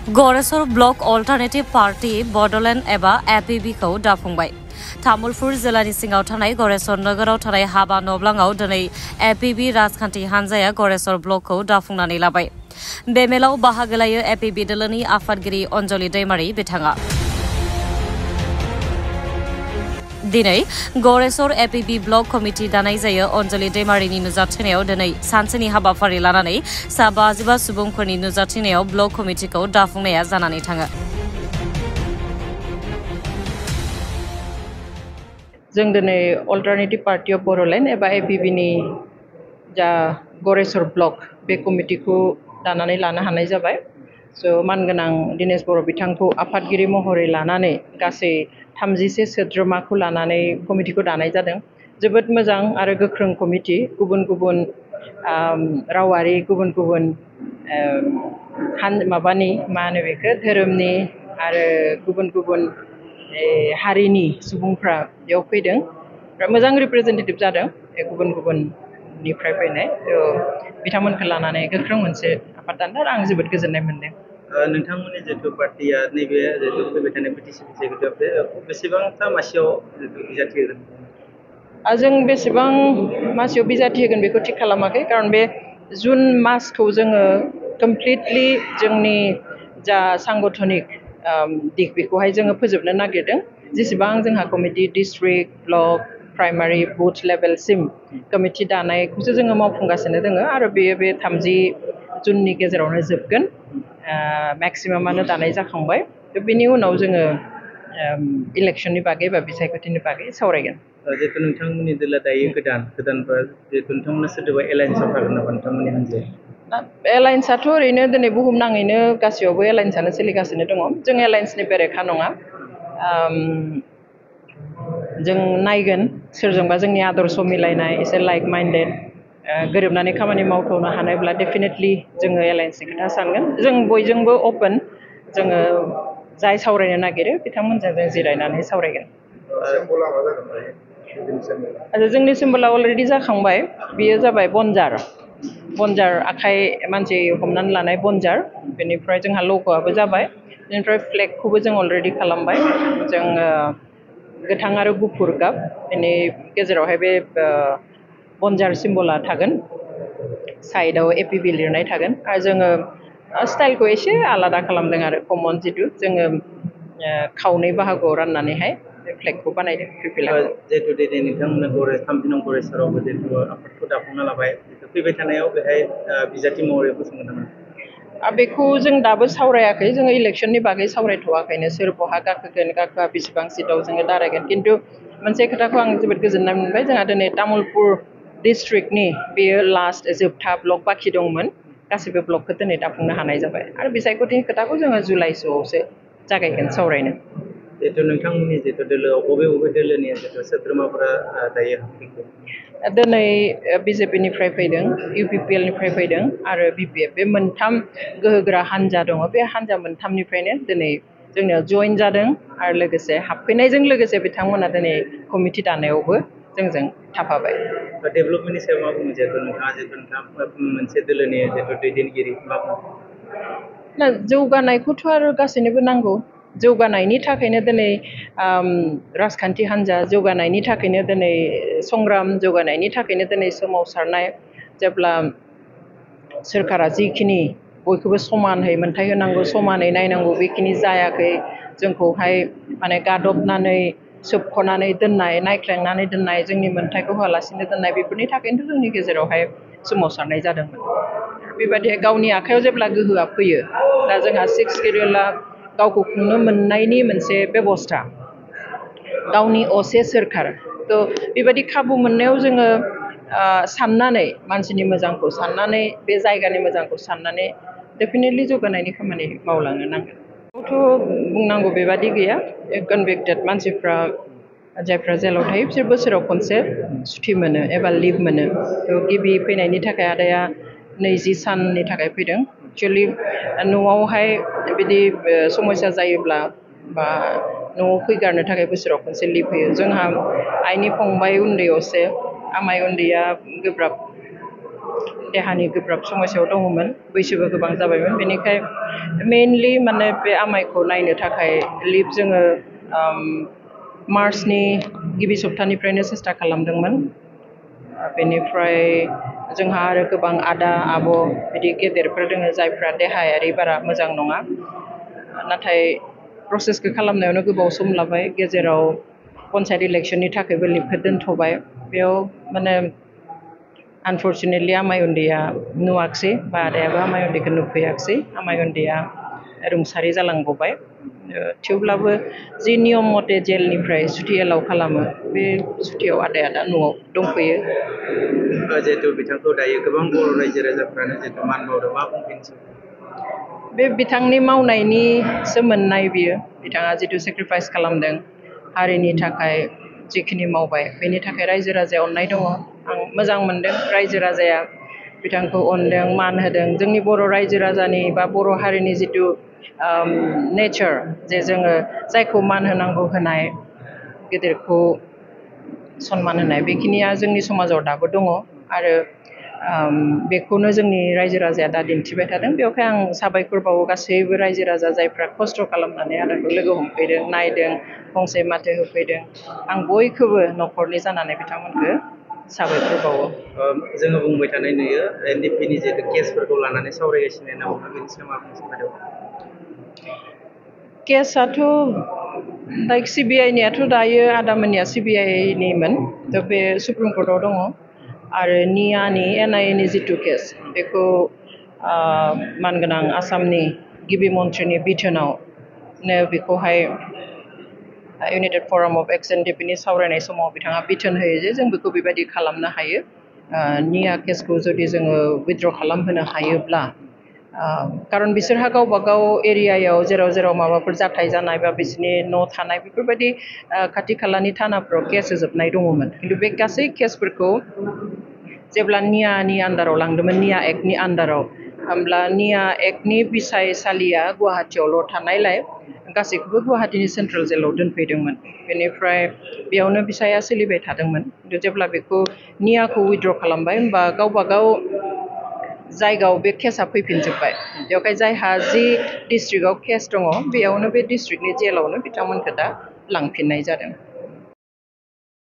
गरेसर block alternative party Bodoland एबा APB खौ दाफुंबाय। तामुलपुर जिल्लानि सिङाव थानाय गरेसर नोगोराव थानाय हाबा नब्लाङाव दिनै एपीबी राजखान्थि हानजाया गरेसर ब्लकखौ दाफुंनानै लाबाय। बे मेलाव बाहागो लायो एपीबी दोलोनि आफादगिरि अन्जलि दैमारी बिथाङा। दिनै गरेसर एपीबी ब्लक कमिटि दानाय जायो। अन्जलि दैमारीनि नुजाथिनायाव दिनै सानसेनि हाबाफारि लानानै सा 55 सुबुंफोरनि नुजाथिनायाव ब्लक कमिटिखौ दाफुंनाया जानानै थाङो। जों दिनै अल्टारनेटिव पार्टी अफ बडलेण्ड एबा एपीबीनि जा गरेसर ब्लक बे कमिटिखौ दानानै लानो हानाय जाबाय। मानगोनां दिनेश बर' बिथांखौ आफादगिरि महरै लानानै गासै 30 सोद्रोमाखौ लानानै कमिटिखौ दानाय जादों। जोबोद मोजां आरो गोख्रों कमिटि, गुबुन गुबुन रावारि, गुबुन गुबुन धोरोमनि आरो गुबुन गुबुन हारिनि सुबुंफ्रा बेयाव फैदों। मोजां रिप्रेजेन्टेटिभ जादों गुबुन गुबुननिफ्राय फैनाय। बिथांमोनखौ लानानै गोख्रों मोनसे आफाद दानो आरो आं जोबोद गोजोननाय मोनदों। नोंथांमोननि जितु पार्टिया नैबे जितु फैबाय थानाय पिटिसि बेसेबांथा मासियाव बिजाथि होगोन? जों बेसेबां मासियाव बिजाथि होगोन बेखौ थिग खालामाखै, खारन बे जुन मासखौ जोङो कमप्लिटलि जोंनि जा सांगठनिक दिग बेखौहाय जोङो फोजोबनो नागिरदों। जेसेबां जोंहा कमिटि, डिस्ट्रिक्ट, ब्लक, प्राइमारि, बुथ लेभेलसिम कमिटि दानायखौसो जोङो मावफुंगासिनो दङ आरो बेयो बे 30 जुननि गेजेरावनो जोबगोन। मेक्सिमामानो दानाय जाखांबाय। बेनि उनाव जोङो इलेक्सननि बागै बा बिसायख'थिनि बागै सावरायगोन। जिहेतु नोंथांमोननि दोला दायो गोदान जिहेतु नोंथांमोना सोरदोबा एलायन्सआव थागोन नामा नोंथांमोननि हान्जाया? एलायन्सआथ' ओरैनो दिनै बुहुमनाङैनो गासैयावबो एलायन्सआनो सोलिगासिनो दङ। जों एलायन्सनि बेरेखा नङा। जों नायगोन सोरजोंबा जोंनि आदर्श मिलायनाय, एसे लाइक माइन्डेड, गोरोबनानै खामानि मावथ'नो हानायब्ला डेफिनेटलि जोङो एलायन्सनि खोथा सानगोन। जों बयजोंबो अपेन, जोङो जाय सावरायनो नागिरो बिथांमोनजों जों जिरायनानै सावरायगोन। जोंनि सिम्बला अलरेडि जाखांबाय, बेयो जाबाय बनजार आखाइ मानसि हमनानै लानाय बनजार। बेनिफ्राय जोंहा लग'आबो जाबाय। बेनिफ्राय फ्लेगखौबो जों अलरेडि खालामबाय। जोङो गोथां आरो गुफुर गाब, बेनि गेजेरावहाय बे बनजार सिम्बला थागोन, साइडआव एपीबी लिरनाय थागोन आरो जोङो स्टाइलखौ एसे आलादा खालामदों आरो कमन जिथु जोङो खावनै बाहागोआव राननानैहाय बे फ्लेगखौ बानायदों। जिहेतु दिनै नोंथांमोना 3 नं गरेसरावबो जिहेतु आफादखौ दाफुंना लाबाय, फैबाय थानायाव बेहाय बिजाथि महरै गसंगोन नामा? बेखौ जों दाबो सावरायाखै। जोङो इलेक्सननि बागै सावरायथ'वाखैनो, सोर बहा गाखोगोन, गाखोआ बेसेबां सिटआव जोङो दारायगोन। खिन्थु मोनसे खोथाखौ आं जोबोद गोजोननाय मोनबाय, जोंहा दिनै तामुलपुर डिस्ट्रिक्टनि बेयो लास्ट जोबथा ब्लक बाखि दंमोन। गासिबो ब्लकखौ दिनै दाफुंनो हानाय जाबाय आरो बिसायख'थिनि खोथाखौ जोङो जुलाइसोआवसो जागायगोन सावरायनो। जिहेतु नोंथांमोननि जितु दोलोआव बबे दोलोनि जितु सोद्रोमाफोरा दायो हाबफैखो? दिनै बिजेपिनिफ्राय फैदों, इउपिपिएलनिफ्राय फैदों आरो बिपिएफ, बे मोनथाम गोहोगोरा हान्जा दङ। बे हान्जा मोनथामनिफ्रायनो दिनै जोंनियाव जइन जादों आरो लोगोसे हाबफैनायजों लोगोसे बिथांमोना दिनै कमिटि दानायावबो जोंजों थाफाबाय। डेभेलपमेन्टनि सायाव मा बुङो? जिहेतु नोंथाङा मोनसे दोलोनि जितु दैदेनगिरि, मा बुङो? जौगानायखौथ' आरो गासैनोबो नांगौ। जौगानायनि थाखायनो दिनै राजखान्थि हान्जा, जौगानायनि थाखायनो दिनै संग्राम, जौगानायनि थाखायनो दिनै सोमावसारनाय। जेब्ला सोरखारा जिखिनि बयखौबो समानै मोनथाय होनांगौ, समानै नायनांगौ, बेखिनि जायाखै। जोंखौहाय माने गादबनानै, सोबख'नानै दोननाय, नायख्लेंनानै दोननाय, जोंनि मोनथायखौ होआलासिनो दोननाय, बेफोरनि थाखायनोथ' जोंनि गेजेरावहाय सोमावसारनाय जादोंमोन। बेबायदि गावनि आखायाव जेब्ला गोहोआ फैयो, दा जोंहा 6 सिडिउलआ गावखौ खुंनो मोननायनि मोनसे बेबस्था, गावनि असे सोरखार। बेबायदि खाबु मोननायाव जोङो साननानै, मानसिनि मोजांखौ साननानै, बे जायगानि मोजांखौ साननानै डेफिनेटलि जौगानायनि खामानि मावलांनो नांगोन। बुंनांगौ बेबादि गैया। कनभिक्टेड मानसिफ्रा, जायफ्रा जेलाव थायो, बिसोर बोसोराव खनसे सुथि मोनो एबा लिभ मोनो। गिबि फैनायनि थाखाय आदाया 20 साननि थाखाय फैदों। एक्सुवेलि न'आवहाय बिदि समस्या जायोब्ला बा न'आव फैगारनो थाखाय बोसोराव खनसे लिभ होयो। जोंहा आइनि फंबाय उन्दै असे, आमाइ उन्दैया गोब्राब देहानि गोब्राब समस्यायाव दङमोन बैसोबो गोबां जाबायमोन बेनिखाय मेनलि माने बे आमाइखौ नायनो थाखाय लिभ जोङो मार्चनि गिबि सप्तानिफ्रायनो सेस्था खालामदोंमोन बेनिफ्राय जोंहा आरो गोबां आदा आब' बिदि गेदेरफोर दोङो जायफ्रा देहायारि बारा मोजां नङा नाथाय प्रसेसखौ खालामनायावनो गोबाव सम लाबाय गेजेराव पन्सायत इलेक्सननि थाखायबो लिभखौ दोनथ'बाय बेयाव माने आनफर्चुनेटलि आमाइ उन्दैया नुवाखसै बा आदायाबो आमाइ उन्दैखौ नुफैयाखसै आमाइ उन्दैया रुंसारि जालांबावबाय थेवब्लाबो जि नियम मथे जेलनिफ्राय सुथि एलाव खालामो बे सुथियाव आदाया दा न'आव दंफैयो जिहेतु बिथांखौ दायो गोबां बर' रायजो राजाफ्रानो जिहेतु मान बावदों मा बुंफिनसै बे बिथांनि मावनायनि सोमोन्नाय बियो बिथाङा जिथु सेक्रिफाइस खालामदों हारिनि थाखाय जिखिनि मावबाय बेनि थाखाय रायजो राजाया अननाय दङ आं मोजां मोनदों रायजो राजाया बिथांखौ अनदों मान होदों जोंनि बर' रायजो राजानि बा बर' हारिनि जिथु नेचार जे जोङो जायखौ मान होनांगौ होनाय गेदेरखौ सनमान होनाय बेखिनिया जोंनि समाजाव दाबो दङ आरो बेखौनो जोंनि रायजो राजाया दा दिन्थिबाय थादों बेवहाय आं साबायखर बावो गासैबो रायजो राजा जायफ्रा खस्थ' खालामनानै आदाखौ लोगो हमफैदों नायदों फंसे माथो होफैदों आं बयखौबो न'खरनि जानानै बिथांमोनखौ साबायखर बावो जोङो बुंबाय थानाय नुयो एनडिपिनि जिहेतु केसफोरखौ लानानै सावरायगासिनो होनना बेनि सायाव मा बुंनो सानदों केसआथ' लाइक सिबिआइनियाथ' दायो आदामोननिया सिबिआइनिमोन थ' बे सुप्रिम कर्टआव दङ आरो नियानि एनआइएनि जिथु केस बेखौ मानगोनां आसामनि गिबि मन्थ्रिनि बिथोनावनो बेखौहाय इउनाइटेड फराम अफ एक्स एनडिपिनि सावरायनाय समाव बिथाङा बिथोन होयो जे जों बेखौ बेबायदि खालामनो हायो निया केसखौ जुदि जोङो उइथड्र खालामहोनो हायोब्ला खारन बिसोरहा गावबा गाव एरियायाव जेराव जेराव माबाफोर जाथाय जानाय बा बिसोरनि न' थानाय बेफोरबायदि खाथि खालानि थानाफ्राव केस होजोबनाय दङमोन खिन्थु बे गासै केसफोरखौ जेब्ला नियानि आन्दाराव लांदोंमोन निया एक्टनि आन्दाराव होमब्ला निया एक्टनि बिसायसालिया गुवाहाटियावल' थानायलाय गासैखौबो गुवाहाटिनि सेन्ट्रेल जेलाव दोनफैदोंमोन बेनिफ्राय बेयावनो बिसाया सोलिबाय थादोंमोन खिन्थु जेब्ला बेखौ नियाखौ उइथड्र खालामबाय होमबा गावबा गाव जायगायाव बे केसआ फैफिनजोब्बाय बेवहाय जायहा जि डिस्ट्रिक्टआव केस दङ बेयावनो बे डिस्ट्रिक्टनि जेलावनो बिथांमोनखौ दा लांफिननाय जादों